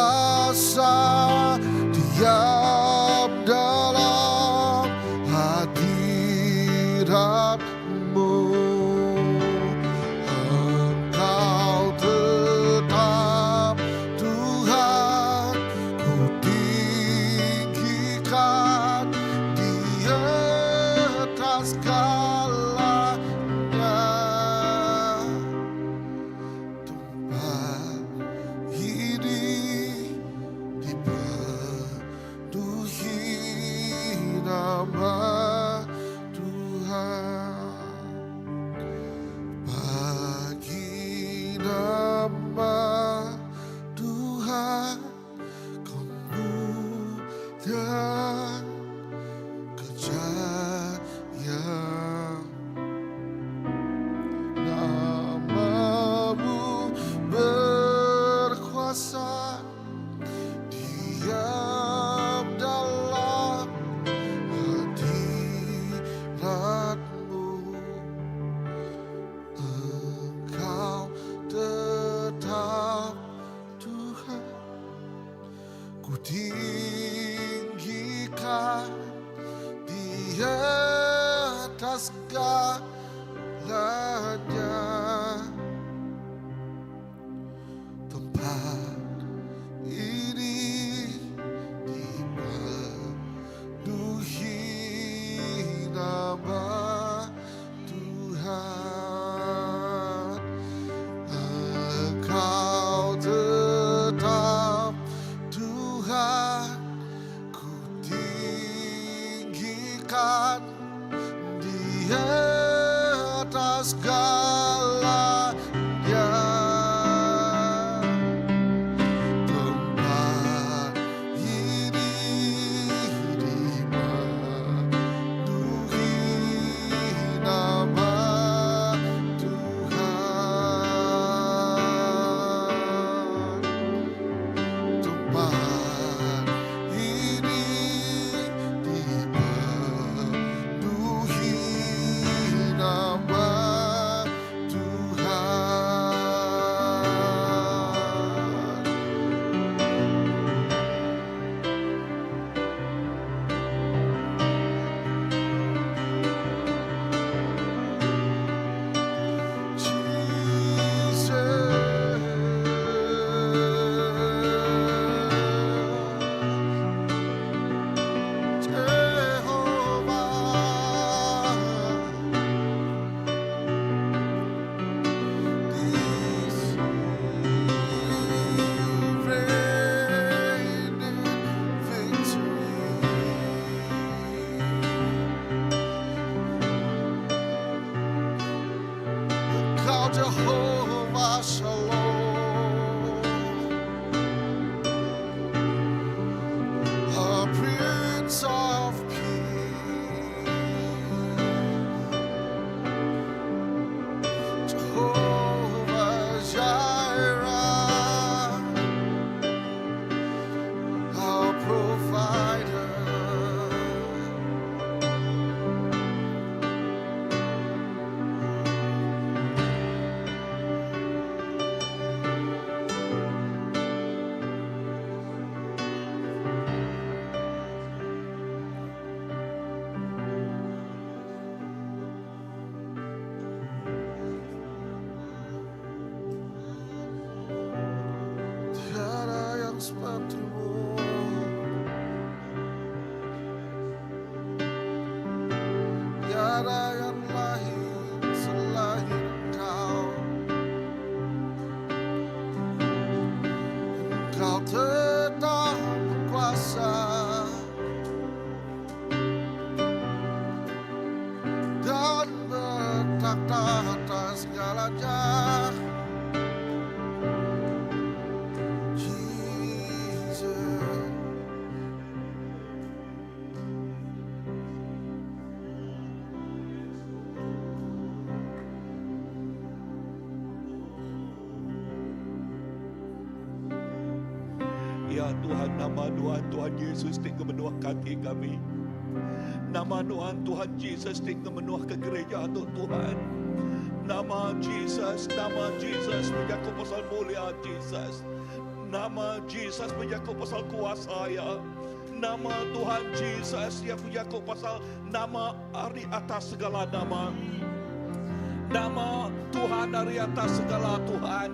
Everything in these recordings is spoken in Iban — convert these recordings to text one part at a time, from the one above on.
Berkuasa diam dalam hadirat-Mu. Engkau tetap Tuhan, ku tinggikan di atas segalanya. Tempat ini dipenuhi nama Tuhan. Bagi nama Tuhan kemuliaan kejayaan. Namamu berkuasa diam dalam hadirat-Mu. Engkau tetap Tuhan, ku tinggikan di atas segalanya. Tempat ini dipenuhi nama Tuhan. Engkau tetap Tuhan, ku tinggikan di atas segalanya. Tempat ini dipenuhi nama Tuhan. Tempat ini dipenuhi nama Tuhan. Jesus, Jehovah, this reign in victory. Engkau Jehovah Shalom, our Prince of Peace, Jehovah Jireh, our provider. Tiada yang sepertimu, tiada yang lain selain Engkau. Engkau tetap berkuasa dan bertakhta atas segalanya. Jesus. Ya Tuhan, nama Tuhan, Tuhan Yesus ti ngemenuhka ati kami. Nama Tuhan, Tuhan Jesus ti ngemenuhka gereja tu Tuhan. Nama Jesus, nama Jesus, bejaku pasal mulia Jesus. Nama Jesus bejaku pasal kuasa Iya. Nama Tuhan Jesus iya bejaku pasal nama ari atas segala nama. Nama Tuhan ari atas segala Tuhan.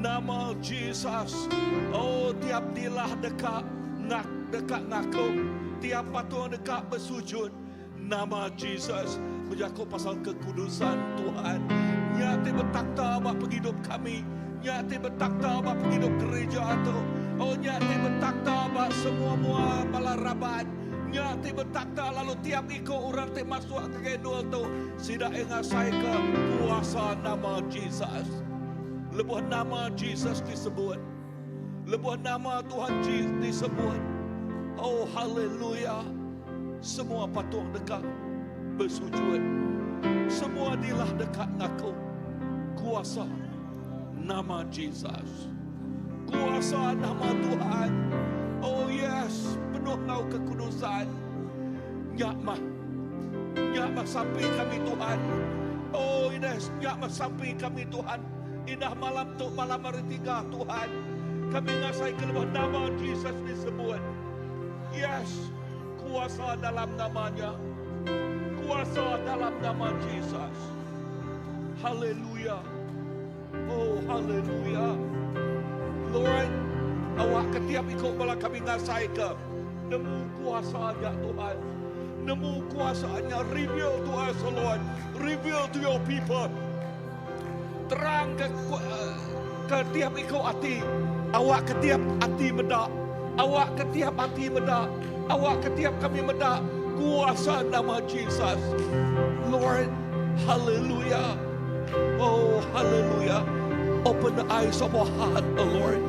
Nama Jesus. Oh tiap dilah deka ngak deka ngaku, tiap patung deka besujud. Nama Jesus bejaku pasal kekudusan Tuhan. Nya ti betakhta ba pengidup kami. Nya ti betakhta ba pengidup gereja tu. Oh nya ti betakhta ba semua-mua bala raban. Nya ti betakhta lalu tiap iku orang ti masuk ngagai endur tu sida iya ngasaika kuasa nama Jesus. Lebuh nama Jesus disebut, lebuh nama Tuhan Jesus disebut, oh haleluya. Semua patung deka besujud. Semua dilah deka ngaku kuasa nama Jesus. Kuasa nama Tuhan. Oh yes, penuh enggau kekudusan. Nya mah. Nya mah sampi kami Tuhan. Oh yes, nya mah sampi kami Tuhan. Indah malam tu malam hari tiga Tuhan. Kami ngasai ke lebuh nama Jesus disebut. Yes, kuasa dalam namanya. Kuasa dalam nama Jesus. Haleluya. Oh, haleluya. Lord, awak ke tiap iku bala kami ngasai ke nemu kuasa nya Tuhan. Nemu kuasa nya reveal to us, oh Lord. Reveal to your people. Terang ke ke tiap iku ati. Awak ke tiap ati meda. Awak ke tiap ati meda. Awak ke tiap kami meda kuasa nama Jesus. Lord, hallelujah. Oh, hallelujah. Open the eyes of our heart, oh Lord.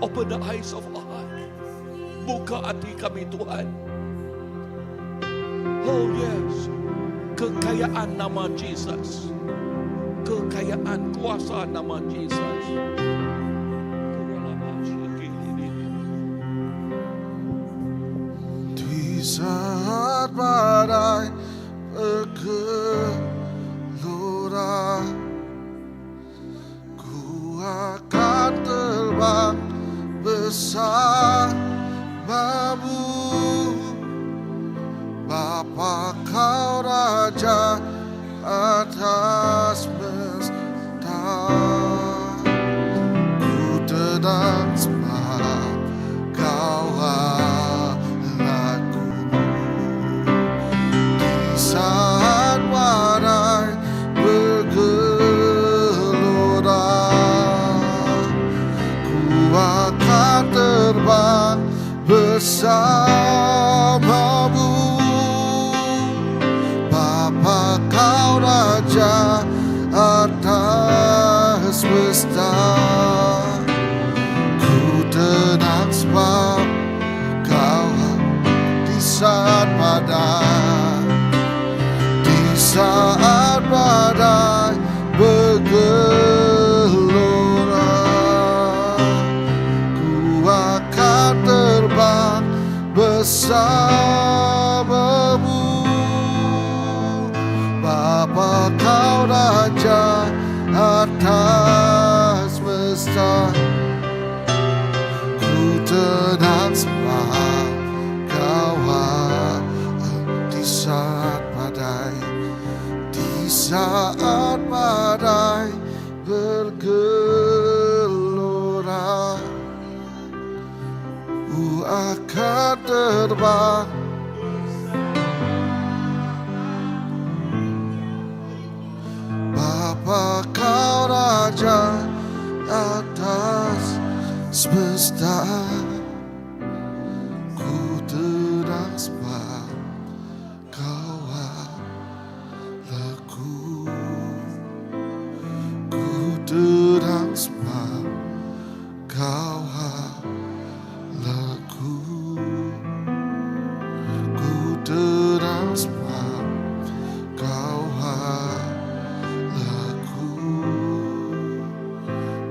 Open the eyes of our heart. Buka hati kami Tuhan. Oh yes. Kekayaan nama Jesus. Kekayaan kuasa nama Jesus. Di saat badai bergelora, ku akan terbang bersamamu. Bapa kau raja atas semesta. Ku tenang sebab kau Allahku. Di saat badai bergelora, ku akan terbang bersamamu. Bapa kau raja atas semesta. Ku tenang sebab kau di saat badai, di saat badai bergelora, ku akan terbang bersamamu. Bapa kau raja atas semesta. Ku tenang sebab kau di saat badai, di saat badai bergelora, ku akan terbang. Bapa kau raja atas semesta. Ku tenang sebab kau Allahku. Ku tenang sebab kau Allahku. Ku tenang sebab kau Allahku.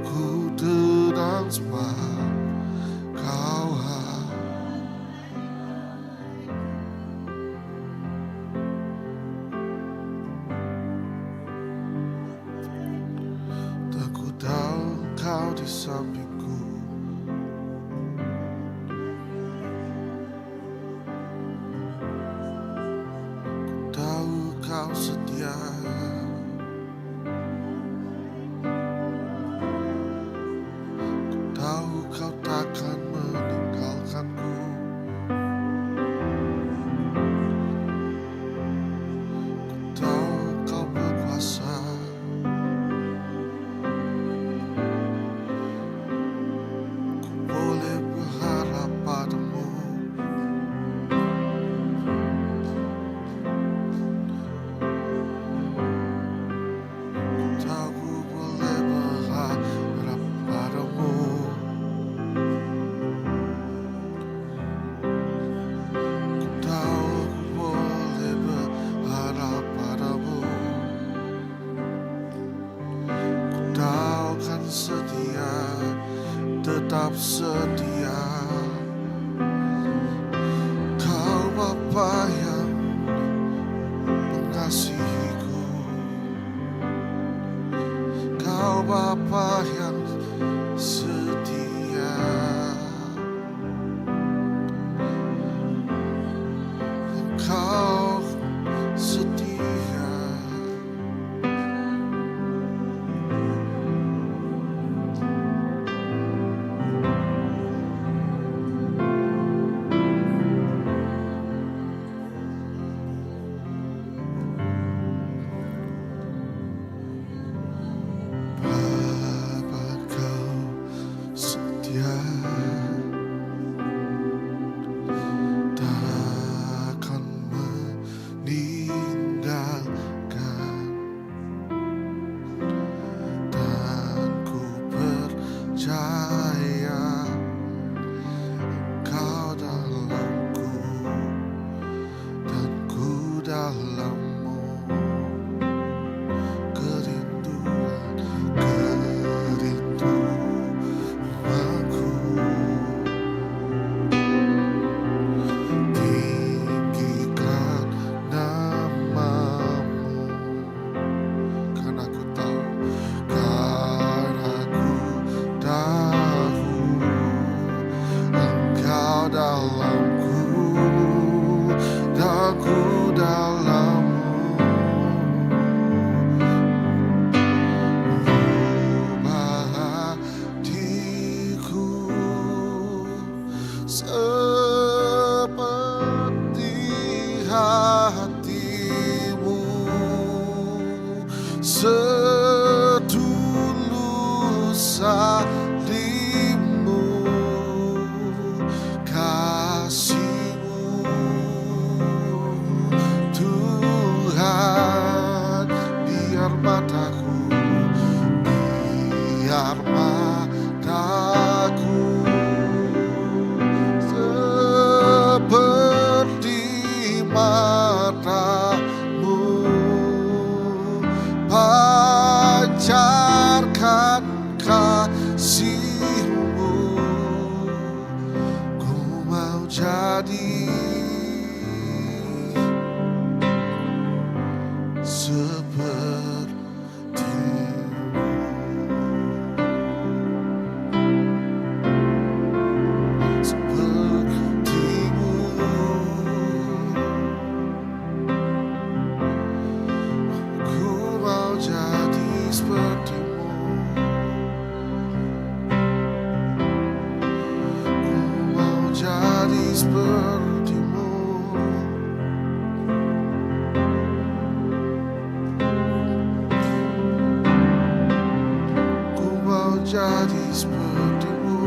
Ku tenang sebab kau Dan ku tahu kau di sampingku. setia. Kau Bapa yang mengasihiku. Kau Bapa yang setia. Kau setia. Bapa kau setia, takkan meninggalkan, dan ku percaya Engkau dalamku dan ku dalammu. Kerinduan, kerinduanku, tinggikan namamu. Karena ku tahu, karena ku tahu Engkau dalamku dan ku dalammu. Ubah hatiku seperti hatimu, setulus hatimu, kasihmu Tuhan. Biar mataku, biar mataku seperti matamu, pancarkan kasihmu. Ku mau jadi sepertimu. Sepertimu. Ku mau jadi sepertimu. Ku mau jadi sepertimu. Ku mau jadi sepertimu.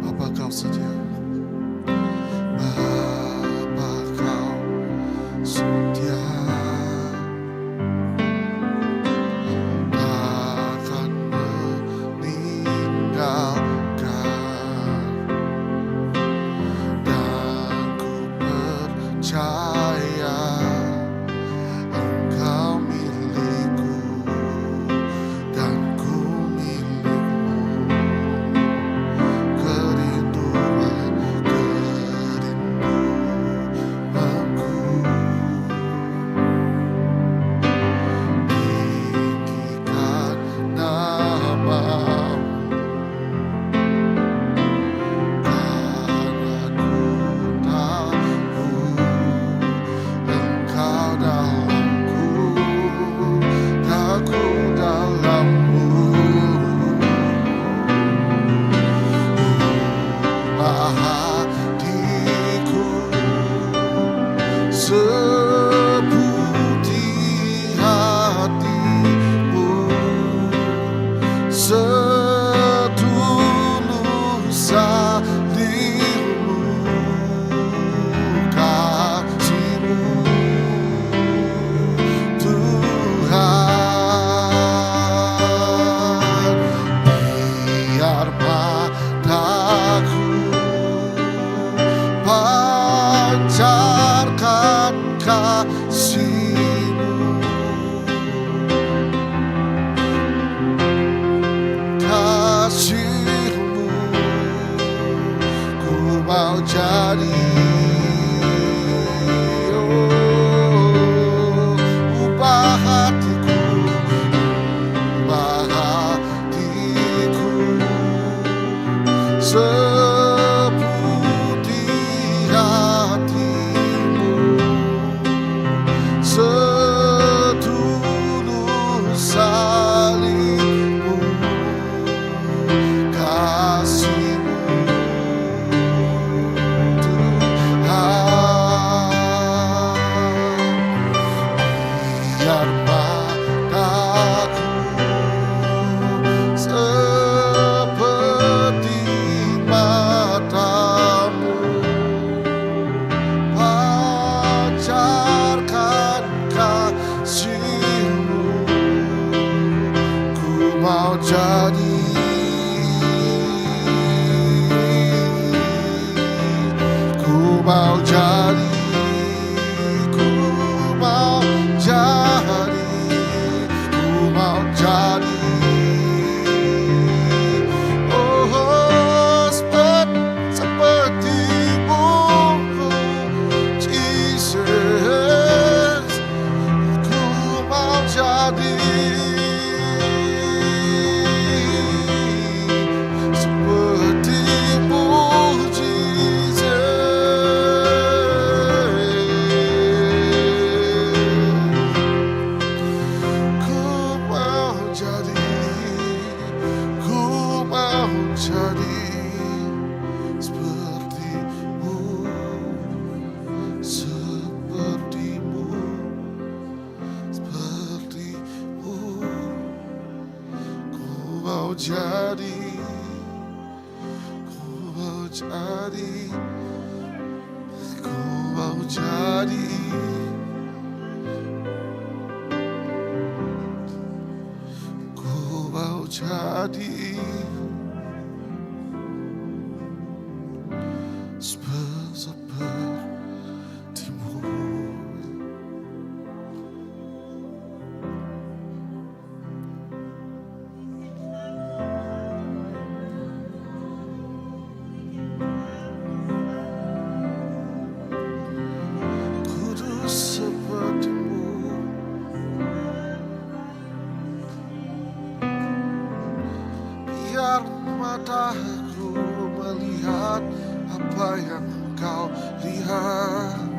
Bapa kau setia, Bapa kau setia, takkan mau jadi. Ku mau jadi. Ku mau jadi. Ku mau jadi. Oh, sepertimu, Jesus. Ku mau jadi sepertimu, Jesus. Ku mau jadi, ku mau jadi sepertimu, sepertimu, sepertimu. Ku mau jadi, ku mau jadi, ku mau jadi. Ku mau jadi sepertimu. Kudus sepertimu. Biar mataku melihat apa yang kau lihat.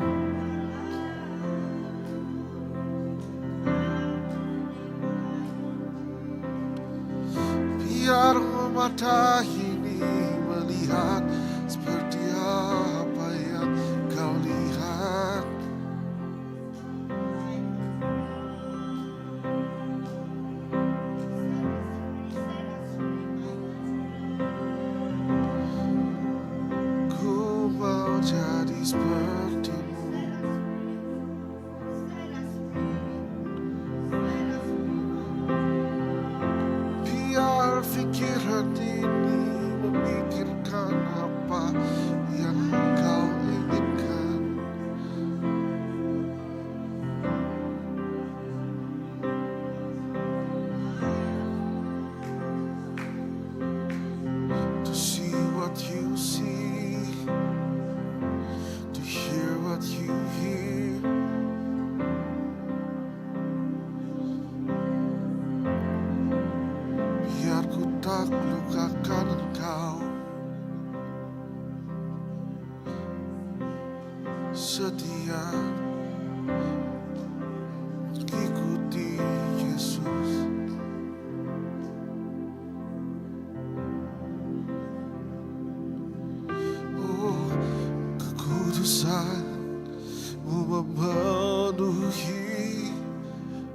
Biar mata ini melihat seperti apa yang kau lihat. Ku mau jadi sepertimu. Biar pikiran ini memikirkan apa yang kau inginkan. To see what you see, to hear what you hear. Biar ku tak lukakan engkau. Setia mengikuti Yesus. Oh, kekudusan-Mu memenuhi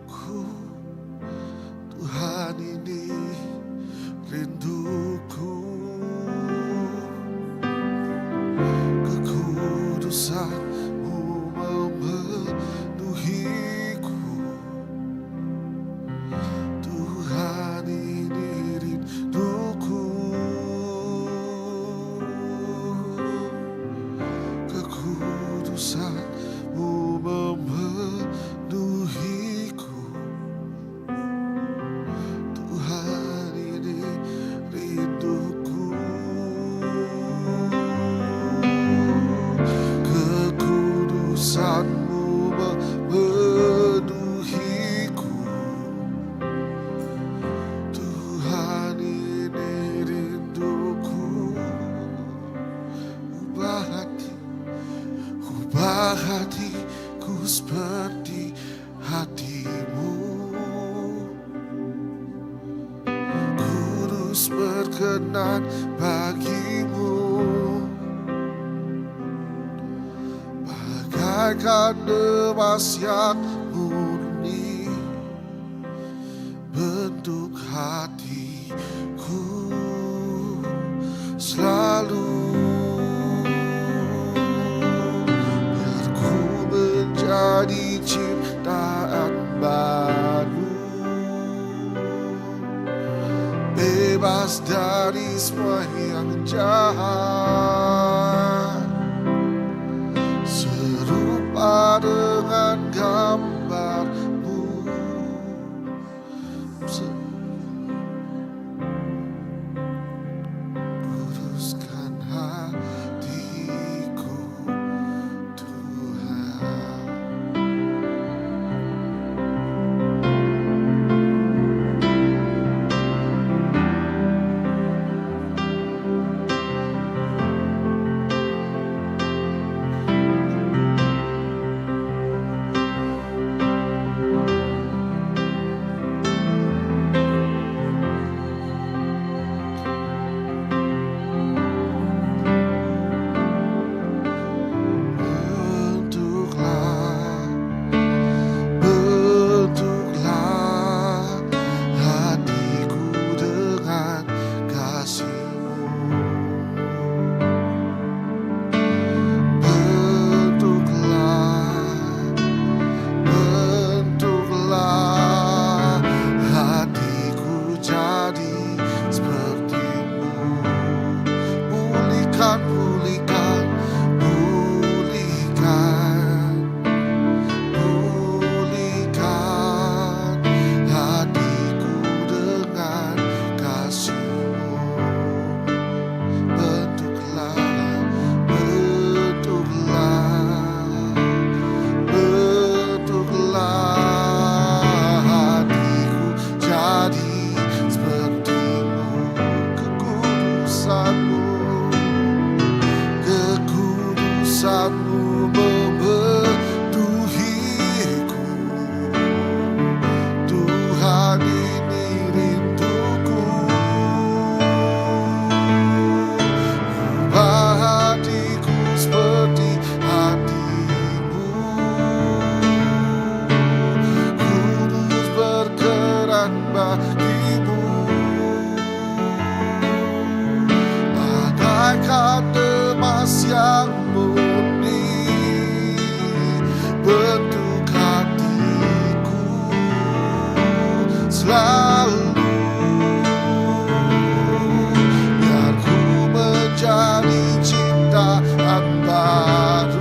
ku. Tuhan, ini rinduku. Kekudusan-Mu memenuhiku. Tuhan, ini rinduku. Kekudusan-Mu memenuhiku. Tuhan, ini rinduku. Kekudusan-Mu memenuhiku. Tuhan, ini rinduku. Ubah hati, ubah hatiku seperti hatimu. Kudus berkenan bagimu. Bagaikan emas yang murni, bentuk hatiku selalu. Biar ku menjadi ciptaan baru. Bebas dari semua yang jahat. Serupa dengan gambarmu. Kuduskan hatiku, Tuhan. Bentuklah, bentuklah hatiku dengan kasih-Mu. Bentuklah, bentuklah hatiku jadi sepertimu. Pulihkan, pulihkan, pulihkan, pulihkan hatiku dengan kasih-Mu. Bentuklah, bentuklah, bentuklah hatiku jadi sepertimu. Kekudusan-Mu, kekudusan-Mu memenuhiku. Tuhan, ini rinduku. Ubah hatiku seperti hatimu. Kudus berkenan bagimu. Bagaikan emas yang murni, bentuk hatiku selalu. Biar ku menjadi ciptaan baru,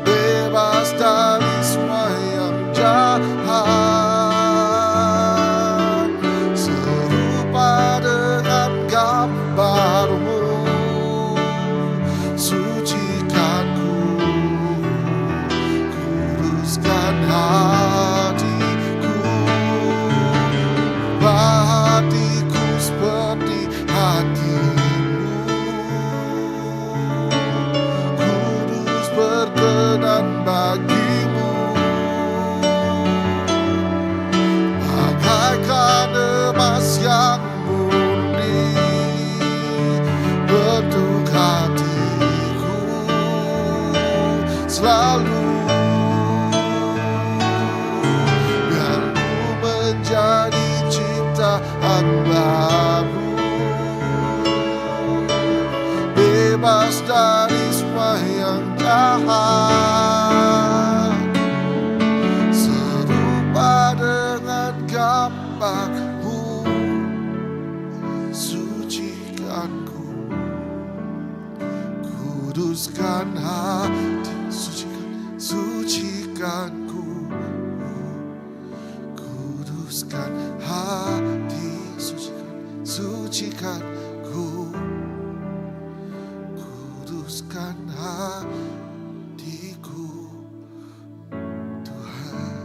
bebas dari semua yang jahat, serupa dengan gambarmu. Sucikan ku, kuduskan hatiku, ubah hatiku seperti hatimu. Kudus berkenan bagimu. Bagaikan emas yang murni, bentuk hatiku selalu. Biar ku menjadi ciptaan baru, bebas dari semua yang jahat, serupa dengan gambarmu. Sucikan ku, kuduskan hati, sucikan, sucikan ku, kuduskan hati, sucikan, sucikan ku, kuduskan hatiku, Tuhan.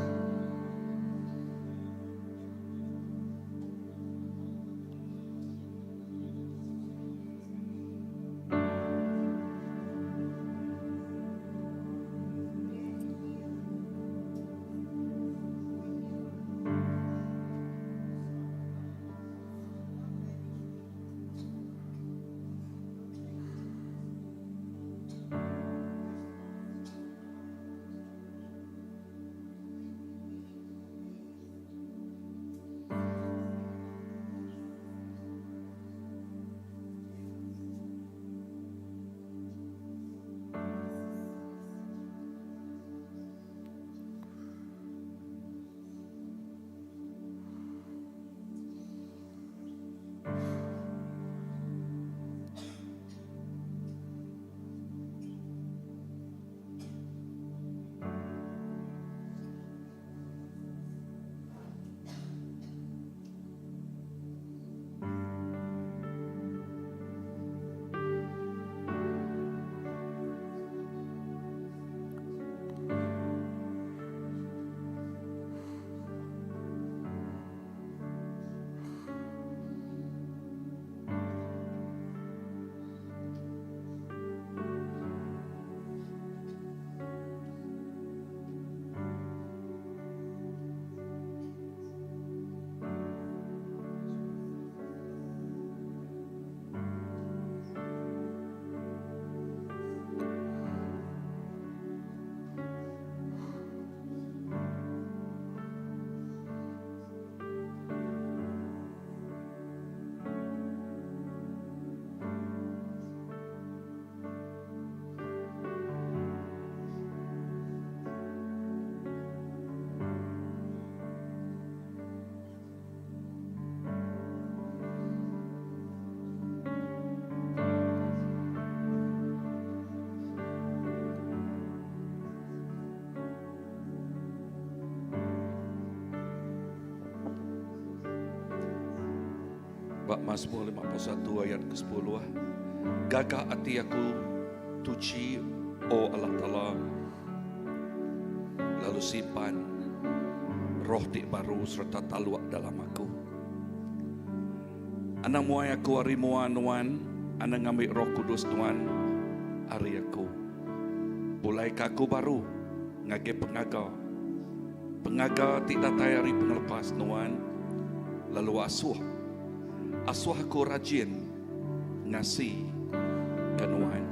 Ba Masmur 51 ayat ke sepuluh, Gaga ati aku tuchi, O Allah Taala, lalu simpan roh ti baru sereta taluk dalam aku. Anang muai aku ari mua Nuan, anang ngambi Roh Kudus Nuan ari aku. Pulaika aku baru ngagai pengaga, pengaga ti datai ari pengelepas Nuan, lalu asuh, asuh aku rajin ngasi ke Nuan.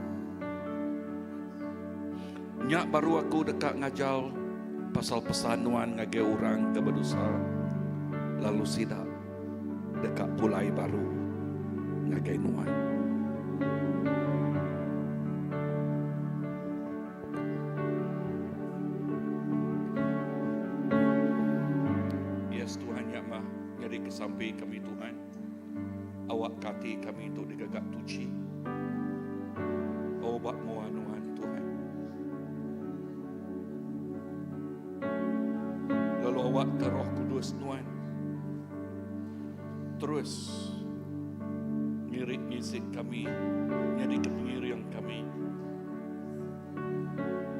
Nya baru aku deka ngajar pasal pesan Nuan ngagai orang ke bedosa, lalu sida deka pulai baru ngagai Nuan. Yes Tuhan nya mah nyadi ke sampi kami Tuhan. Awak ka ati kami tu digaga tuchi. Oh ba mua Nuan Tuhan. Lalu awak ke Roh Kudus Nuan terus ngiring ngisi kami nyadi ke pengiring kami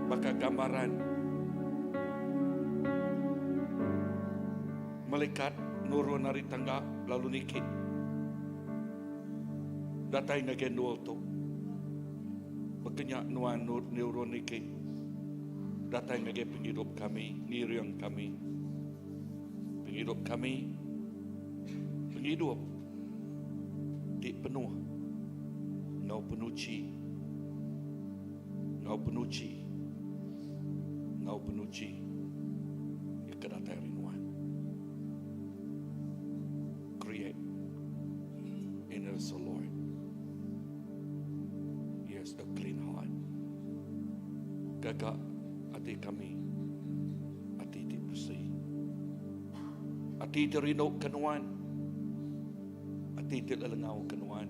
baka gambaran malaikat nurun ari tangga lalu niki datai ngagai endur tu. Baka nya nuan nurun niki datai ngagai pengidup kami, ngiring kami. Pengidup kami pengidup ti penuh enggau penuchi, enggau penuchi, enggau penuchi iya ke datai ari nuan. Create in us, O Lord. Yes, a clean heart. Gaga ati kami, ati ti beresi. Ati ti rindu ke nuan. Ati ti lelengau ke nuan.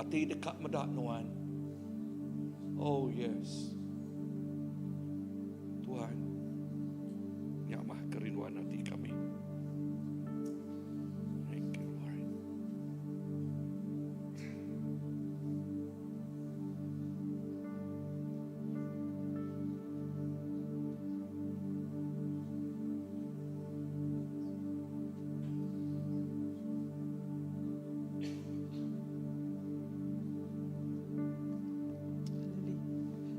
Ati deka meda nuan. Oh yes. Tuhan, nya mah kerinduan ati kami. Thank you, Lord.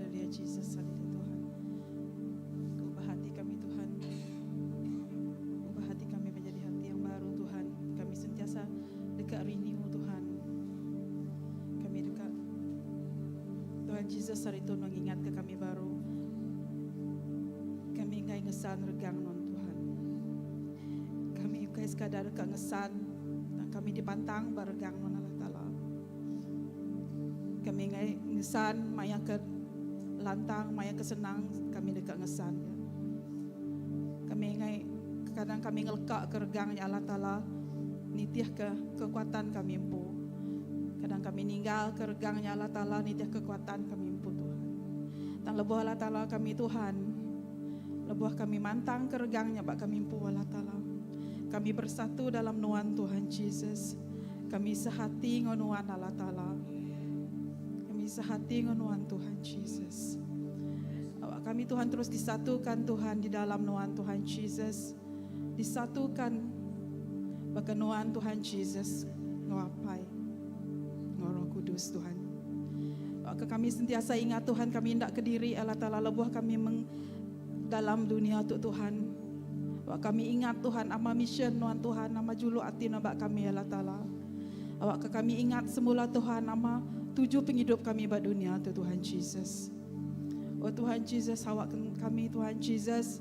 Haleluya Jesus, haleluya Tuhan. Ubah hati kami Tuhan. Ubah hati kami menjadi hati yang baru Tuhan. Kami sentiasa deka renew Tuhan. Kami deka Tuhan Jesus hari tu mengingatka kami baru. Kami enggai ngesan regang nuan Tuhan. Kami ukai sekadar deka ngesan tang kami dipantang ba regang nuan Allah Taala. Kami enggai ngesan maya ke lantang, maya ke senang kami deka ngesan iya. Kami enggai kadang kami ngeleka ke regang nya Allah Taala nitih ke kekuatan kami empu. Kadang kami ninggal ke regang nya Allah Taala nitih kekuatan kami empu Tuhan. Tang lebuh Allah Taala kami Tuhan, lebuh kami mantang ke regang nya ba kami empu Allah Taala. Kami bersatu dalam nuan Tuhan Jesus. Kami sehati enggau nuan Allah Taala. Kami sehati enggau nuan Tuhan Jesus. Awak kami Tuhan terus disatukan Tuhan di dalam nuan Tuhan Jesus. Disatukan baka nuan Tuhan Jesus enggau Apai enggau Roh Kudus Tuhan. Awak ke kami sentiasa ingat Tuhan kami enda kediri Allah Taala lebuh kami meng dalam dunia tu Tuhan. Awak kami ingat Tuhan ama mission nuan Tuhan nama juluk ati nuan ba kami Allah Taala. Awak ke kami ingat semula Tuhan nama tuju pengidup kami ba dunia tu Tuhan Jesus. Oh Tuhan Jesus awak kami Tuhan Jesus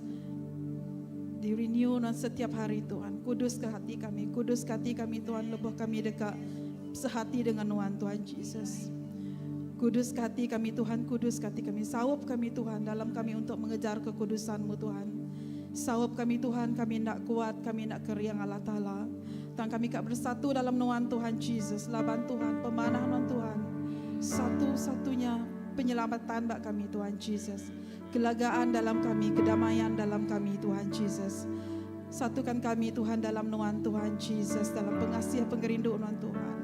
di renew nuan setiap hari Tuhan. Kudus ke hati kami, kudus ke hati kami Tuhan lebuh kami deka sehati dengan nuan Tuhan Jesus. Kudus ke hati kami Tuhan, kudus ke hati kami. Saup kami Tuhan dalam kami untuk mengejar kekudusan-Mu Tuhan. Saup kami Tuhan, kami enda kuat, kami enda kering Allah Taala. Tang kami ka bersatu dalam nuan Tuhan Jesus, laban Tuhan pemanah nuan Tuhan. Satu-satunya penyelamatan ba kami Tuhan Jesus. Kelagaan dalam kami, kedamaian dalam kami Tuhan Jesus. Satukan kami Tuhan dalam nuan Tuhan Jesus dalam pengasih pengerindu nuan Tuhan.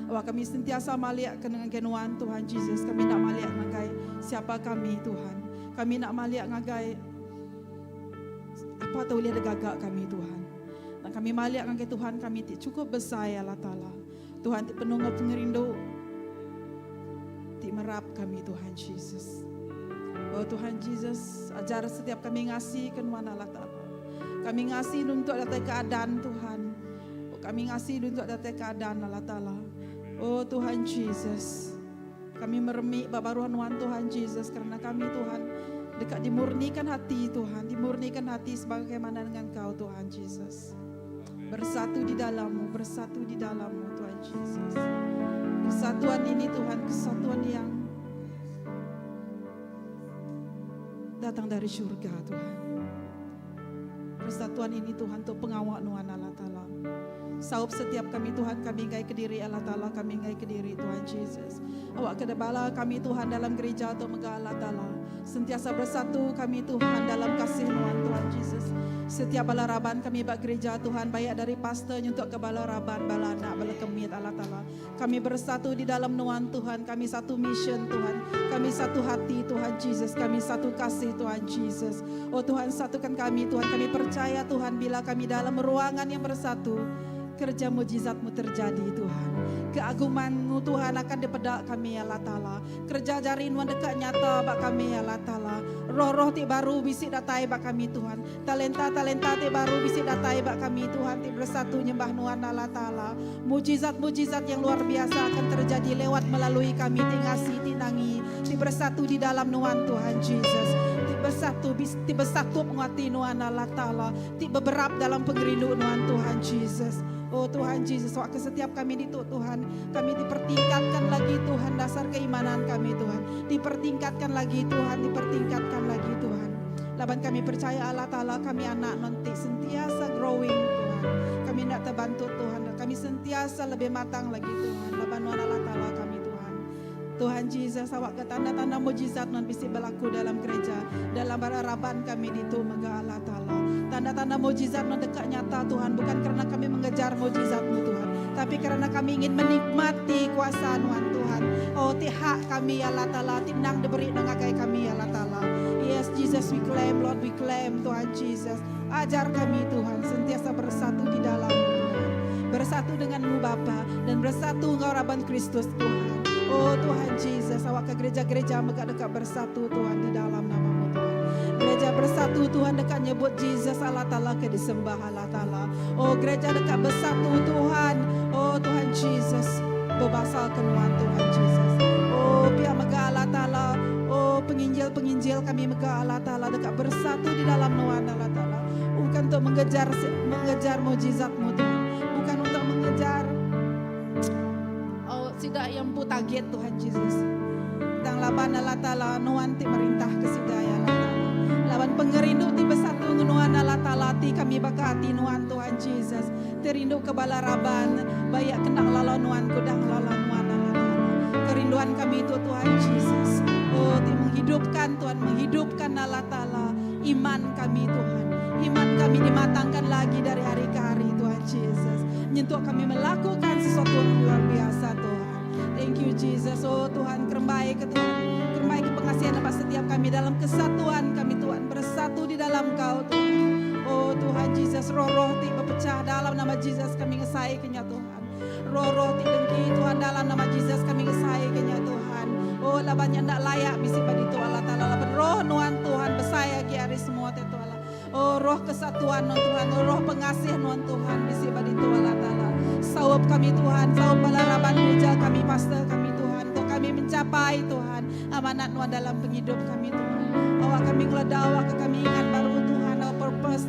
Awak kami sentiasa maliak ke ngagai nuan Tuhan Jesus. Kami nak maliak ngagai siapa kami Tuhan. Kami nak maliak ngagai apa tu ulih gagak kami Tuhan. Dan kami maliak ngagai Tuhan kami ti cukup besar ya Allah Ta'ala. Tuhan ti penuh dengan pengerindu ti merap kami Tuhan Jesus. Oh Tuhan Jesus, ajar setiap kami ngasi ke nuan Allah Ta'ala. Kami ngasi untuk datai keadaan Tuhan. Oh, kami ngasi untuk datai keadaan Allah Ta'ala. Oh Tuhan Jesus. Kami meremik babaruan nuan Tuhan Jesus karena kami Tuhan dekat dimurnikan hati Tuhan, dimurnikan hati sebagaimana dengan Kau Tuhan Jesus. Bersatu di dalammu, bersatu di dalammu Tuhan Jesus. Kesatuan ini Tuhan, kesatuan yang datang dari syurga Tuhan. Persatuan ini Tuhan untuk pengawal nuan Allah Ta'ala. Saup setiap kami Tuhan, kami ngai kediri Allah Ta'ala, kami ngai kediri Tuhan Jesus. Awak kedebala kami Tuhan dalam gereja atau megah Allah Ta'ala. Sentiasa bersatu kami Tuhan dalam kasih nuan Tuhan Jesus. Setiap bala raban kami bak gereja Tuhan, baik dari pastor untuk ke bala raban, bala anak, bala kemit Allah Ta'ala. Kami bersatu di dalam nuan Tuhan, kami satu mission Tuhan, kami satu hati Tuhan Jesus, kami satu kasih Tuhan Jesus. Oh Tuhan satukan kami Tuhan, kami percaya Tuhan bila kami dalam ruangan yang bersatu, kerja mujizatmu terjadi Tuhan. Keagumanmu Tuhan akan dipedak kami ya Allah Ta'ala. Kerja jari nuan dekat nyata bak kami ya Allah Ta'ala. Roh-roh ti baru bisik datai bak kami Tuhan. Talenta-talenta ti baru bisik datai bak kami Tuhan. Ti bersatu nyembah nuan Allah Ta'ala. Mujizat-mujizat yang luar biasa akan terjadi lewat melalui kami. Ti ngasi, ti nangi. Ti bersatu di dalam nuan Tuhan Jesus. Ti bersatu, ti bersatu menguati nuan Allah Ta'ala. Ti beberap dalam pengerindu nuan Tuhan Jesus. Oh Tuhan Jesus, waktu setiap kami itu Tuhan, kami dipertingkatkan lagi Tuhan dasar keimanan kami Tuhan. Dipertingkatkan lagi Tuhan, dipertingkatkan lagi Tuhan. Laban kami percaya Allah Ta'ala kami anak nanti sentiasa growing Tuhan. Kami tidak terbantu Tuhan, kami sentiasa lebih matang lagi Tuhan. Laban nuan Allah Ta'ala kami Tuhan. Tuhan Jesus, awak ke tanda-tanda mujizat non bisi berlaku dalam gereja, dalam raban kami di tu mega Allah Ta'ala. Tanda-tanda mujizat non dekat nyata Tuhan, bukan karena kami mengejar mujizatmu Tuhan, tapi karena kami ingin menikmati kuasa Nuhan Tuhan. Oh tihak kami ya Allah Ta'ala, tindang diberi nengakai kami ya Allah Ta'ala. Yes Jesus we claim, Lord we claim Tuhan Jesus. Ajar kami Tuhan, sentiasa bersatu di dalam Tuhan. Bersatu denganmu Bapa dan bersatu engkau Raban Kristus Tuhan. Oh Tuhan Jesus, awak ke gereja-gereja megak dekat bersatu Tuhan di dalam namamu Tuhan. Gereja bersatu Tuhan dekat nyebut Jesus Allah Ta'ala ke disembah Allah Ta'ala. Oh gereja dekat bersatu Tuhan. Oh Tuhan Jesus, berbasal kenuan Tuhan Jesus. Oh pihak megah Allah Ta'ala. Oh penginjil-penginjil kami megah Allah Ta'ala dekat bersatu di dalam nuan Allah Ta'ala. Bukan untuk mengejar mengejar mujizatmu Tuhan. Bukan untuk mengejar oh tidak yang pu target Tuhan Jesus. Tang laban Allah Ta'ala nuan ti merintah ke sidaya Allah Ta'ala. Laban pengerindu ti bersatu nuan Allah Ta'ala ti kami baka hati nuan Tuhan Jesus. Terindu ke bala raban bayak kena lala nuan kudang lala nuan Allah Ta'ala. Kerinduan kami itu Tuhan Jesus. Oh ti menghidupkan Tuhan, menghidupkan Allah Ta'ala iman kami Tuhan. Iman kami dimatangkan lagi dari hari ke hari Tuhan Jesus. Nyentuh kami melakukan sesuatu yang luar biasa Tuhan. Thank you Jesus. Oh Tuhan, kerembai ke Tuhan. Kerembai ke pengasihan atas setiap kami dalam kesatuan kami Tuhan. Bersatu di dalam Kau Tuhan. Oh Tuhan Jesus, roh-roh ti berpecah dalam nama Jesus kami ngesai kenya Tuhan. Roh-roh ti dengki Tuhan dalam nama Jesus kami ngesai kenya Tuhan. Oh labannya ndak layak bisi bagi tu Allah Ta'ala. Laban roh nuan Tuhan besai lagi hari semua te tu Allah. Oh roh kesatuan nuan Tuhan, roh pengasih nuan Tuhan bisi bagi tu Allah Ta'ala. Saup kami Tuhan, saup bala raban gereja kami, pastor kami Tuhan, untuk kami mencapai Tuhan amanat nuan dalam penghidup kami Tuhan. Awak kami ngeleda, awak kami ingat baru Tuhan, our purpose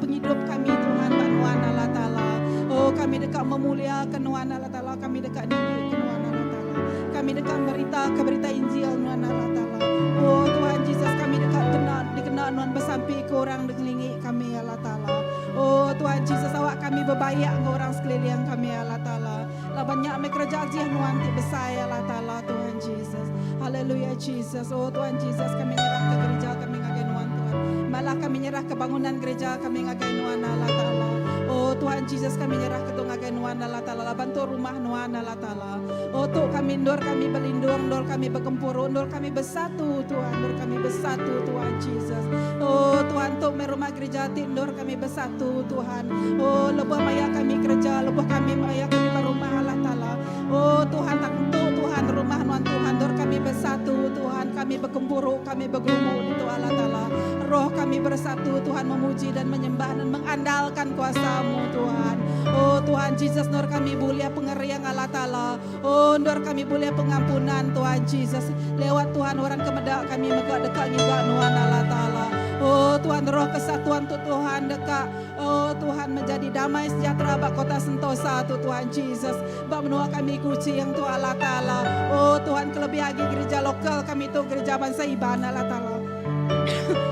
penghidup kami Tuhan, bak nuan Allah Ta'ala. Oh kami dekat memuliakan nuan Allah Ta'ala, kami dekat tinggi ke nuan Allah Ta'ala. Kami dekat berita ke berita Injil nuan Allah Ta'ala. Oh Tuhan Jesus kami dekat kena dikena nuan bersampi ke orang dikelilingi kami Allah Ta'ala. Oh Tuhan Jesus awak kami berbayak ke orang sekeliling kami Allah Ta'ala. Lah banyak me kerja ajiah nuan ti besar Allah Ta'ala Tuhan Jesus. Haleluya Jesus. Oh Tuhan Jesus kami nyerah ke gereja kami ngagai nuan Tuhan. Allah kami nyerah ke bangunan gereja kami ngagai Nuan Allah Taala. Oh Tuhan Jesus kami nyerah ke tu ngagai Nuan Allah Taala laban tu rumah Nuan Allah Taala. Oh tu kami endur kami belindung, endur kami begempuru, endur kami besatu Tuhan, endur kami besatu Tuhan Jesus. Oh Tuhan tu meh rumah gereja ti endur kami besatu Tuhan. Oh lebuh maya kami kereja, lebuh kami maya kami ba rumah Allah Taala. Oh Tuhan tak entu Tuhan rumah nuan Tuhan endur kami besatu Tuhan kami begempuru kami begelumu ditu Allah Taala. Roh kami bersatu Tuhan memuji dan menyembah dan mengandalkan kuasamu Tuhan. Oh Tuhan Jesus endur kami bulih pengering Allah Taala. Oh endur kami bulih pengampunan Tuhan Jesus. Lewat Tuhan orang ke meda kami mega deka ngiga nuan Allah Taala. Oh Tuhan roh kesatuan tu Tuhan deka oh Tuhan menjadi damai sejahtera ba kota Sentosa tu Tuhan Jesus. Ba menua kami Kuching tu Allah Taala. Oh Tuhan kelebih agi gereja lokal kami tu gereja bansa Iban Allah Taala.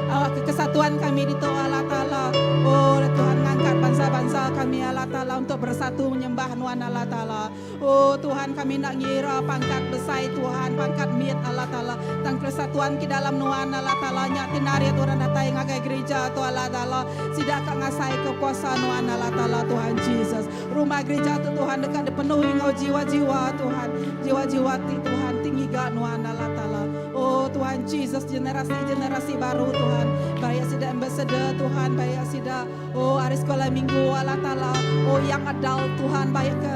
Awak ke kesatuan kami ditu Allah Taala. Oh Tuhan ngangkat bansa-bansa kami Allah Taala untuk bersatu menyembah nuan Allah Taala. Oh Tuhan kami enda ngira pangkat besai Tuhan pangkat mit Allah Taala tang kesatuan ke dalam nuan Allah Taala nya ti narit orang datai ngagai gereja tu Allah Taala sida ka ngasai ke kuasa nuan Allah Taala Tuhan Jesus. Rumah gereja tu Tuhan deka dipenuhi enggau jiwa-jiwa Tuhan jiwa-jiwa ti Tuhan ti ngiga nuan Allah Taala. Oh Tuhan Jesus generasi-generasi baru Tuhan bayak sida ambassador Tuhan bayak sida oh ari sekolah minggu Allah Taala oh yang adult Tuhan bayak ke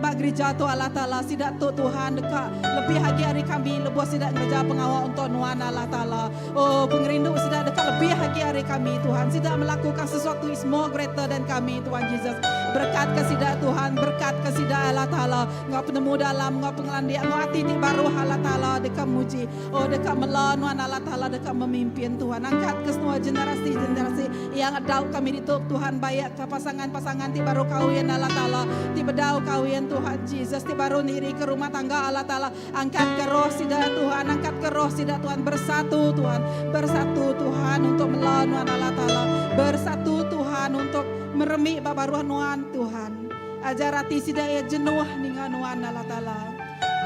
ba gereja tu Allah Taala sida tu Tuhan deka lebih agi ari kami lebuh sida ngereja pengawa untuk nuan Allah Taala oh pengerindu sida deka lebih agi ari kami Tuhan sida melakukan sesuatu is more greater than kami Tuhan Jesus berkat ke sida Tuhan berkat ke sida Allah Taala enggau penemu dalam enggau pengelandik enggau ati ti baruh Allah Taala deka muji oh deka mela nuan Allah Taala deka memimpin Tuhan angkat ke semua generasi-generasi yang adult kami ditu Tuhan bayak ke pasangan-pasangan ti baru kawin Allah Taala ti bedau kawin Tuhan Jesus ti baru niri ke rumah tangga Allah Taala angkat ke roh sida Tuhan angkat ke roh sida Tuhan bersatu Tuhan bersatu Tuhan untuk mela nuan Allah Taala bersatu Tuhan untuk meremi ba baruh nuan Tuhan ajar ati sida iya jenuh ninga nuan Allah Taala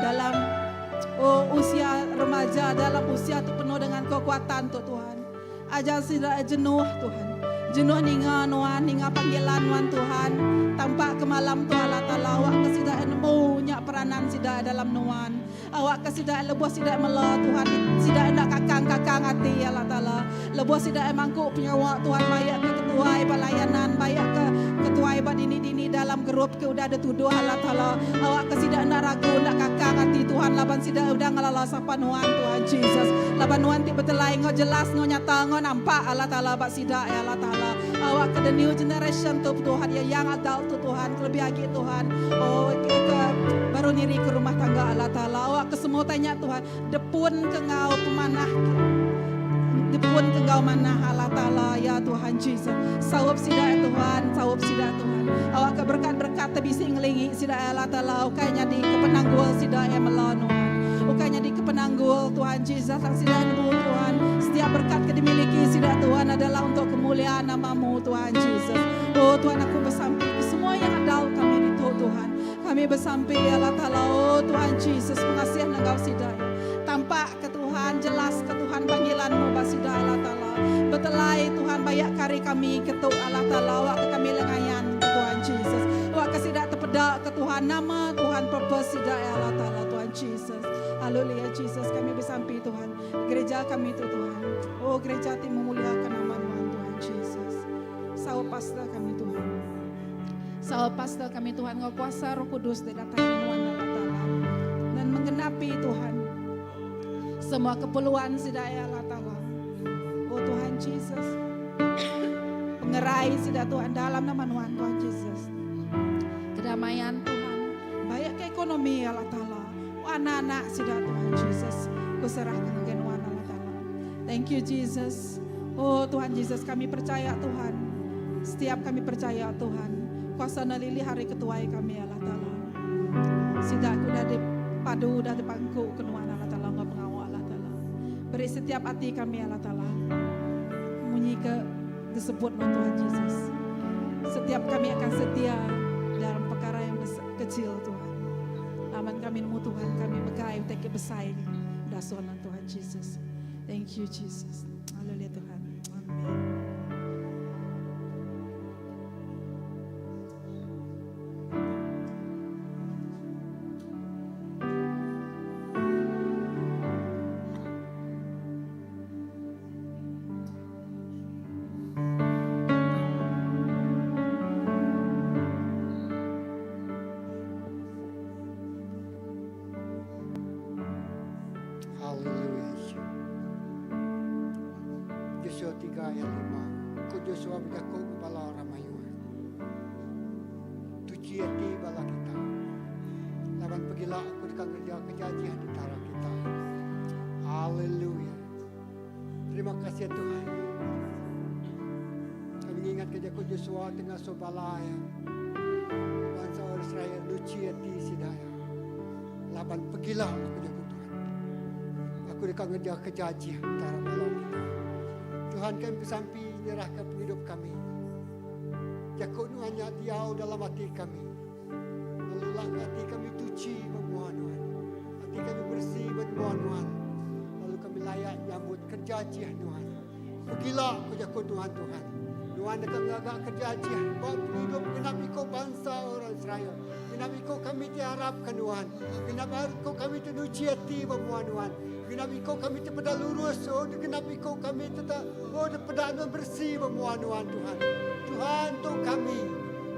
dalam oh usia remaja dalam usia tu penuh dengan kekuatan tu Tuhan Ajar sida jenuh Tuhan. Jenuh ninga nuan, ninga panggilan nuan Tuhan. Tampak ke malam tu Allah Taala awak ke sida nemu nya peranan sida dalam nuan. Awak ke sida lebuh sida mela Tuhan sida enda kakang-kakang ati Allah Taala. Lebuh sida mangku pengawa Tuhan bayak ke ketuai ba layanan bayak ke ketuai ba dini-dini dalam gerup ke udah dituduh Allah Taala. Awak ke sida enda ragu enda kakang ati Tuhan laban sida udah ngelala sapa nuan Tuhan Jesus. Laban nuan ti betelai enggau jelas enggau nyata enggau nampak Allah Taala ba sida ya Allah Taala. Awak ke the new generation tu Tuhan ya young adult tu Tuhan kelebih agi Tuhan. Oh ke, ke baru niri ke rumah tangga Allah Taala. Awak ke semua tanya Tuhan depun ke enggau pemanah depun ke enggau manah Allah Taala ya Tuhan Jesus. Saup sida ya Tuhan, saup sida Tuhan. Awak ke berkat-berkat te bisi ngelingi sida ya Allah Taala ukai nyadi ke penanggul sida ya mela nuan. Ukai nyadi ke penanggul Tuhan Jesus tang sida nemu Tuhan. Setiap berkat ke dimiliki sida Tuhan adalah untuk kemuliaan namamu Tuhan Jesus. Oh Tuhan aku besampi ke semua yang adult kami ditu Tuhan. Kami besampi Allah Taala oh Tuhan Jesus pengasih nenggau sida. Tampak ke Tuhan jelas ke Tuhan panggilanmu ba sida Allah Taala. Betelai Tuhan bayak kari kami ketu Allah Taala awak ke kami lengayan ke Tuhan Jesus. Awak ke sida tepeda ke Tuhan nama Tuhan purpose sida ya Allah Taala Tuhan Jesus. Haleluya Jesus kami besampi Tuhan. Gereja kami tu Tuhan. Oh gereja ti memuliakan nama Tuhan Tuhan Jesus. Saup pastor kami Tuhan. Saup pastor kami Tuhan ngau kuasa Roh Kudus ti datai nuan Allah Taala dan menggenapi Tuhan semua keperluan sida ya Allah Taala. Oh Tuhan Jesus. Pengerai sida Tuhan dalam nama Tuhan Tuhan Jesus. Kedamaian Tuhan. Baik ke ekonomi Allah Taala. Oh, anak-anak sida Tuhan Jesus. Ku serahkan ke Tuhan Allah Taala. Thank you Jesus. Oh Tuhan Jesus kami percaya Tuhan. Setiap kami percaya Tuhan. Kuasa nalili hari ketuai kami Allah Taala. Sida aku dah dipadu dah dipangku ke nuan Allah Taala ngau pengawal Allah Taala. Beri setiap hati kami Allah Taala. Munyi ke disebut nuan Tuhan Jesus. Setiap kami akan setia dalam perkara yang besar, kecil Tuhan. Aman kami nemu Tuhan kami megai utai ke besai dasuh Tuhan Jesus. Thank you Jesus. Haleluya Tuhan. Amin. deka ngereja kereja ajih di entara kita. Haleluya. Terima kasih Tuhan. Kami ngingatka jaku Joshua ti ngasuh bala iya bansa orang Israel nuchi ati sida iya. Laban pegila aku jaku Tuhan. Aku deka ngereja kereja ajih entara bala kita. Tuhan kami besampi nyerahka pengidup kami. Jaku nuan nya diau dalam ati kami. Lalu lak ati kami tuchi ba mua nuan. Ati kami beresi ba mua nuan. Lalu kami layak nyambut kerja ajih nuan. Pegila ku jaku nuan Tuhan. Nuan deka ngaga kerja ajih ba pengidup genap iku bansa orang Israel. Genap iku kami ti arapka nuan. Genap iku kami ti nuchi ati ba mua nuan. Genap iku kami ti peda lurus. Oh, genap iku kami ti oh dipeda nuan beresi ba mua nuan Tuhan. Tuhan tu kami.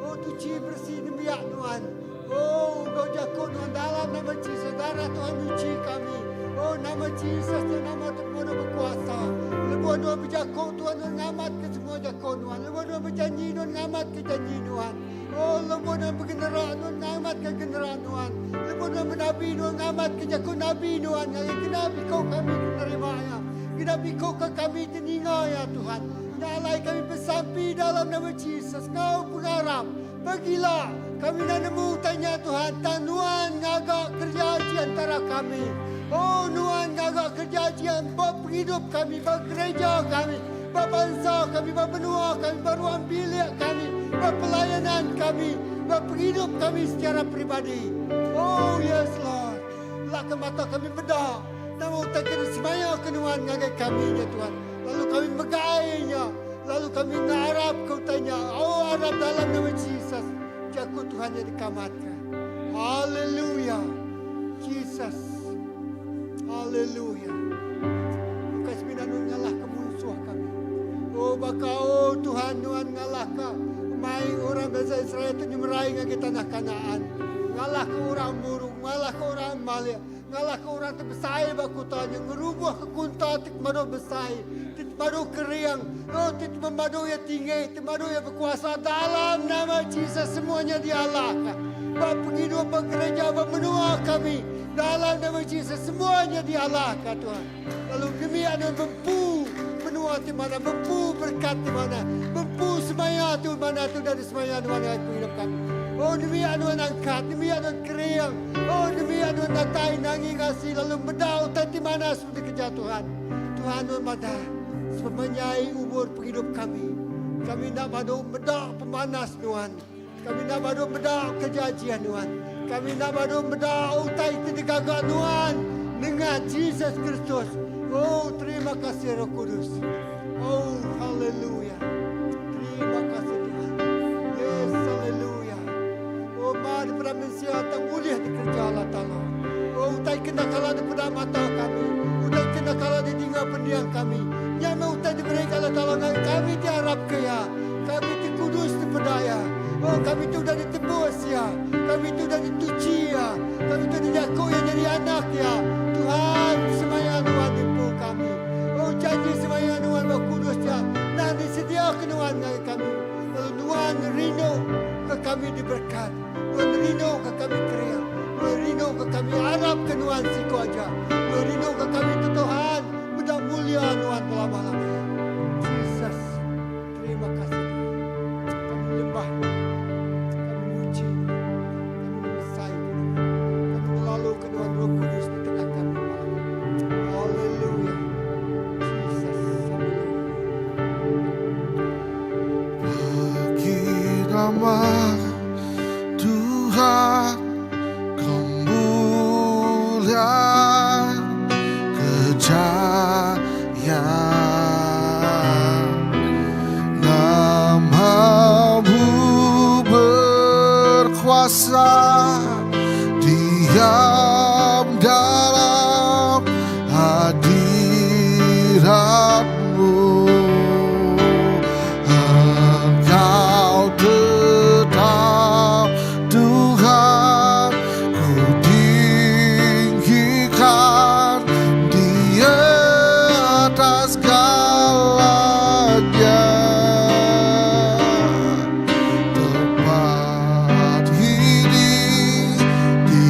Oh tuchi beresi nembiak nuan. Oh enggau jaku nuan dalam nama Jesus darah Tuhan nyuci kami. Oh nama Jesus nya nama ti penuh bekuasa. Lebuh nuan bejaku Tuhan nuan ngamatka semua jaku nuan. Lebuh nuan bejanji nuan ngamatka janji nuan. Oh lebuh nuan begenera nuan ngamatka genera nuan. Lebuh nuan benabi nuan ngamatka jaku nabi nuan ngagai genap iku kami ke nerima iya. Genap iku ke kami ti ninga iya Tuhan. Nya alai kami besampi dalam nama Jesus enggau pengarap. Pagila, kami enda nemu utai nya Tuhan, tang Nuan ngaga kereja aji entara kami. Oh, Nuan ngaga kereja aji ba pengidup kami, ba gereja kami, ba bansa kami, ba menua kami, ba ruang bilik kami, ba pelayanan kami, ba pengidup kami secara peribadi. Oh, yes Lord. Lak ke mata kami meda nama utai ke disemaya ke Nuan ngagai kami nya Tuhan. Lalu kami megai nya. Lalu kami ngarapka utai nya. Oh, arap dalam nama Jesus. Jaku Tuhan nya dikamatka. Haleluya. Jesus. Haleluya. Bukan semina nuan ngalahka munsuh kami. Oh, baka oh Tuhan nuan ngalahka mai orang bangsa Israel tu nyemerai ngagai tanah Kanaan. Ngalahka orang Amurung, ngalahka orang Amalek. Ngalahka orang ti besai ba kuta nya, ngerubuhka kunta ti pemadu besai, ti pemadu kering, oh, ti pemadu iya tinggi, ti pemadu iya bekuasa, dalam nama Jesus semua nya dialahka. Ba pengidup, ba gereja, ba menua kami, dalam nama Jesus semua nya dialahka, Tuhan. Lalu demi anu bempu menua ti manah, bempu berekat ti manah, bempu semaya ti manah ti udah disemaya nuan ngagai pengidup kami. Oh demi anu nangkat, demi anu kering, oh demi anu datai nangi ngasi lalu meda utai ti manah semua dikereja Tuhan. Tuhan nuan madah sepemanjai umur pengidup kami, kami enda badu meda pemanas nuan. Kami enda badu meda kereja ajih Nuan. Kami enda badu meda utai ti digaga Nuan nengah Jesus Kristus. Oh, terima kasih Roh Kudus. Oh, haleluya. Terima kasih Tuhan. Yes, haleluya. Oh, ma daripada mensia tang ulih dikereja Allah Taala. Oh, utai kena kala dipeda mata kami. Utai kena kala didinga pendiang kami. Nya meh utai diberi Allah Taala ngagai kami ti arapka Iya. Kami ti kudus dipeda Iya. Oh, kami ti udah ditebus Iya. Kami ti udah dituchi Iya. Kami ti dijaku Iya nyadi anak Iya. Tuhan, semaya Nuan empu kami. Oh, janji semaya Nuan ba kudus nya endang disediaka Nuan ngagai kami. Lalu Nuan rindu ke kami diberekat. Nuan rindu ke kami kering. Nuan rindu ke kami arapka Nuan siku aja. Nuan rindu ke kami tu Tuhan meda mulia Nuan belama-lama iya. Jesus. Terima kasih Tuhan. Kami nyembah Nuan. Kami muji Nuan. Kami ngemesai ke Nuan. Kami ngelaluka Nuan Roh Kudus di tengah kami malam ini. Haleluya. Jesus. Haleluya. Bagi nama Tuhan kemuliaan kejayaan Namamu berkuasa diam dalam hadiratmu Engkau tetap Tuhan ku tinggikan di atas segalanya Tempat ini di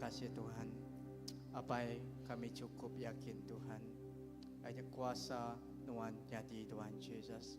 kasih Tuhan. Apai kami cukup yakin Tuhan. Hanya kuasa Nuan nyadi Tuhan Jesus.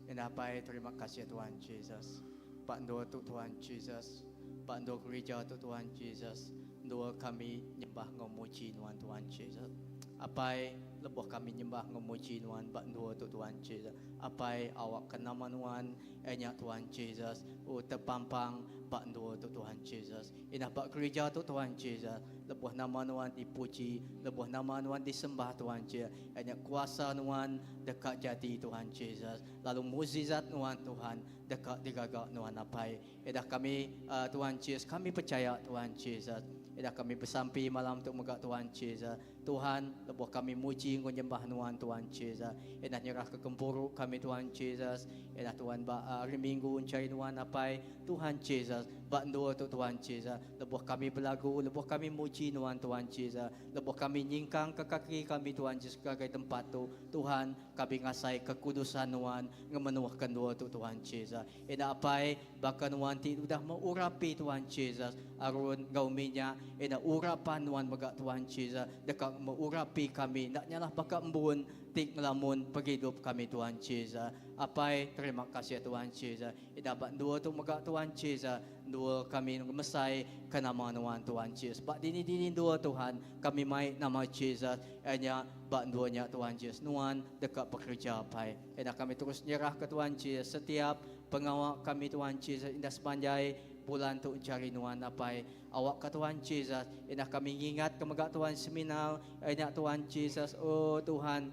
Dan Apai terima kasih Tuhan Jesus. Ba endur tu Tuhan Jesus. Ba endur gereja tu Tuhan Jesus. Endur kami nyembah enggau muji Nuan Tuhan Jesus. Apai lebuh kami nyembah enggau muji Nuan ba endur tu Tuhan Jesus. Apai awakka nama Nuan iya nya Tuhan Jesus oh tepampang ba endur tu Tuhan Jesus. Indah ba gerija tu Tuhan Jesus, lebuh nama Nuan dipuji, lebuh nama Nuan disembah Tuhan Jesus, iya nya kuasa Nuan deka jadi Tuhan Jesus, lalu mukjizat Nuan Tuhan deka digaga Nuan Apai. Idah kami Tuhan Jesus, kami pechaya Tuhan Jesus. Idah kami besampi malam tu mega Tuhan Jesus. Tuhan, lebuh kami muji enggau nyembah Nuan, Tuhan Jesus. Indah nyerahka gempuru kami, Tuhan Jesus. Indah Tuhan ba hari Minggu enchai Nuan Apai, Tuhan Jesus. Ba endur tu, Tuhan Jesus. Lebuh kami belagu, lebuh kami muji Nuan, Tuhan Jesus. Lebuh kami nyingkangka kaki kami, Tuhan Jesus, ngagai tempat tu, Tuhan, kami ngasai kekudusan Nuan ngemenuhka endur tu, Tuhan Jesus. Enda Apai, baka Nuan ti udah meurapi Tuhan Jesus, Aron enggau minyak, enda urapan Nuan mega Tuhan Jesus deka meurapi kami enda nyalah baka embun ti ngelamun pengidup kami Tuhan Jesus. Apai, terima kasih Tuhan Jesus. Enda ba endur tu mega Tuhan Jesus, endur kami ngemesai ke nama Nuan Tuhan Jesus. Ba dini-dini endur Tuhan, kami mai nama Jesus, iya nya ba endur nya Tuhan Jesus Nuan deka bekereja Apai. Enda kami terus nyerahka Tuhan Jesus setiap pengawa kami Tuhan Jesus indah sepanjai bulan tu enchari nuan apai. Awakka Tuhan Jesus indah kami ngingatka mega Tuhan seminar nya Tuhan Jesus oh Tuhan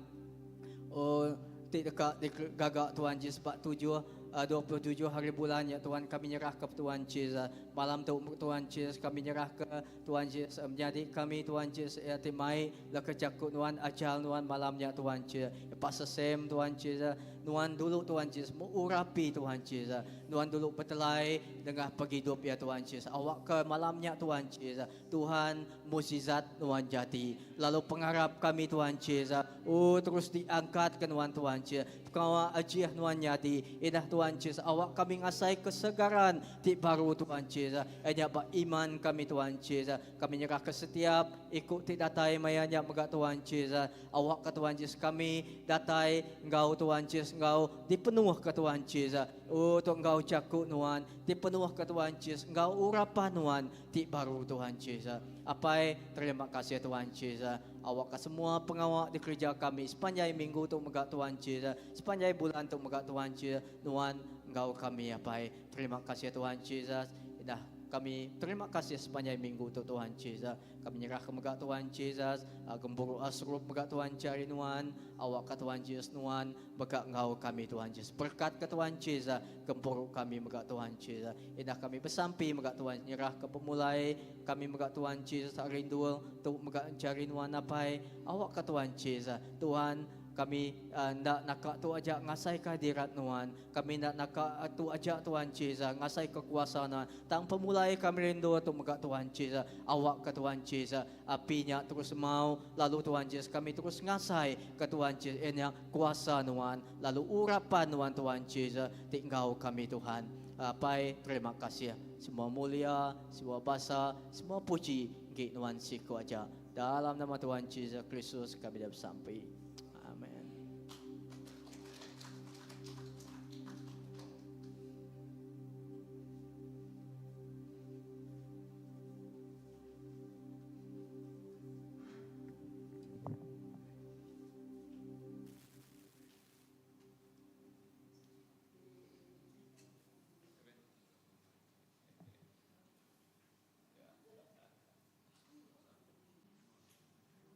oh ti deka digaga Tuhan Jesus ba tujuh 27 hari bulan nya Tuhan kami nyerahka Tuhan Jesus malam tu Tuhan Jesus kami nyerahka Tuhan Jesus menyadi kami Tuhan Jesus iya ti mai leka jaku nuan ajar nuan malam nya Tuhan Jesus Pastor Sam Tuhan Jesus nuan dulu Tuhan Jesus meurapi Tuhan Jesus nuan dulu betelai nengah pengidup iya Tuhan Jesus awakka malam nya Tuhan Jesus Tuhan mukjizat nuan jadi lalu pengarap kami Tuhan Jesus oh terus diangkatka nuan Tuhan Jesus pengawa ajih nuan nyadi indah Tuhan Jesus awak kami ngasai kesegaran ti baru Tuhan Jesus Iya nya ba iman kami Tuhan Jesus. Kami nyerahka setiap iku ti datai maya nya mega Tuhan Jesus. Awakka Tuhan Jesus kami datai enggau Tuhan Jesus enggau dipenuhka Tuhan Jesus. Oh tu enggau jaku nuan dipenuhka Tuhan Jesus enggau urapan nuan ti baru Tuhan Jesus. Apai terima kasih Tuhan Jesus. Awakka semua pengawa dikereja kami sepanjai minggu tu mega Tuhan Jesus. Sepanjai bulan tu mega Tuhan Jesus. Nuan enggau kami Apai. Terima kasih Tuhan Jesus. Dah kami terima kasih sepanjai minggu tu Tuhan Jesus. Kami nyerah ke mega Tuhan Jesus. Ah, gempuru asrup mega Tuhan cari nuan. Awak ke Tuhan Jesus nuan bega enggau kami Tuhan Jesus. Berkat ke Tuhan Jesus gempuru kami mega Tuhan Jesus. Indah kami besampi mega Tuhan nyerah ke pemulai kami mega Tuhan Jesus rindu tu mega cari nuan apai. Awak ke Tuhan Jesus. Tuhan kami enda naka tu aja ngasaika dirat nuan. Kami enda naka tu aja Tuhan Jesus ngasaika kuasa nuan. Tang pemulai kami rindu tu mega Tuhan Jesus. Awakka Tuhan Jesus api nya terus mau lalu Tuhan Jesus kami terus ngasaika Tuhan Jesus iya nya kuasa nuan lalu urapan nuan Tuhan Jesus ti enggau kami Tuhan. Apai terima kasih. Semua mulia, semua basa, semua puji enggi nuan siku aja. Dalam nama Tuhan Jesus Kristus kami dah besampi.